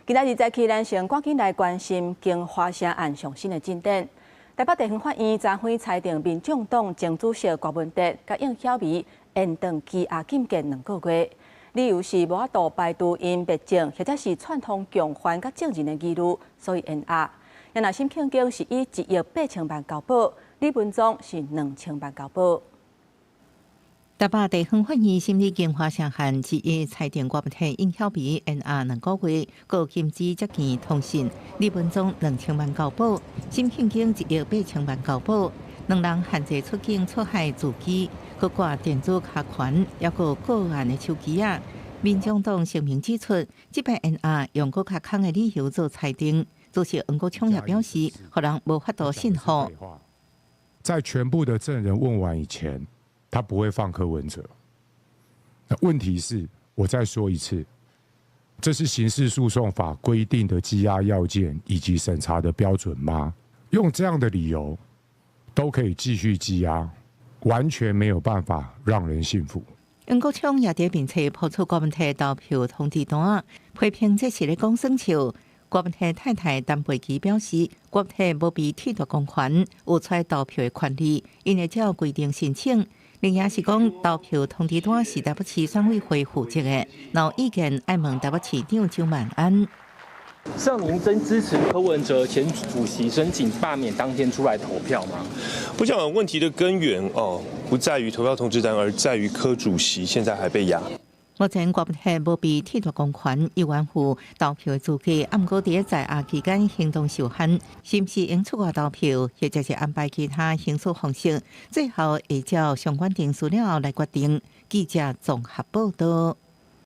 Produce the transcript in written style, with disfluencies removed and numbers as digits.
今仔日早起，咱先趕緊來關心京華城案上新的進展。台北地方法院昨昏裁定，民眾黨前主席郭文哲佮應曉薇延長羈押禁見2個月，理由是無法度排除𪜶滅證或者是串通共犯佮證人的疑慮，所以延押。若沈慶京是以1億8千萬交保，李文宗是2000萬交保。台北地方法院審理京華城案，一裁定郭文哲、應曉薇延押2個月，閣禁止接見通訊。李文宗兩千萬交保，沈慶京1億8千萬交保，兩人限制出境出海自機，閣掛電子跤環，抑閣個案的手機仔。民眾黨聲明指出，這擺延押用閣較空的理由做裁定。主席黃國昌也表示，予人無法度信服。在全部的證人問完以前，他不會放柯文哲。那問題是，我再說一次，這是刑事訴訟法規定的羈押要件以及審查的標準嗎？用這樣的理由都可以繼續羈押，完全沒有辦法讓人信服。黃國昌也佇面冊拋出郭文哲投票通知單，批評這是咧講耍笑。郭文哲太太陳佩琪表示，郭文哲無被剝奪公權，有出來投票的權利，𪜶會照規定申請。另也是講，投票通知單是台北市選委會負責的，若有意見愛問台北市長蔣萬安。像您真支持柯文哲前主席申請罷免當天出來投票嗎？我想問題的根源哦，不在於投票通知單，而在於柯主席現在還被押。目前郭文哲無被剝奪公權，有願負投票的資格，毋過佇在押期間行動受限，是毋是應出外投票，或者是安排其他行事方式，最後會照相關程序了後來決定。記者綜合報道。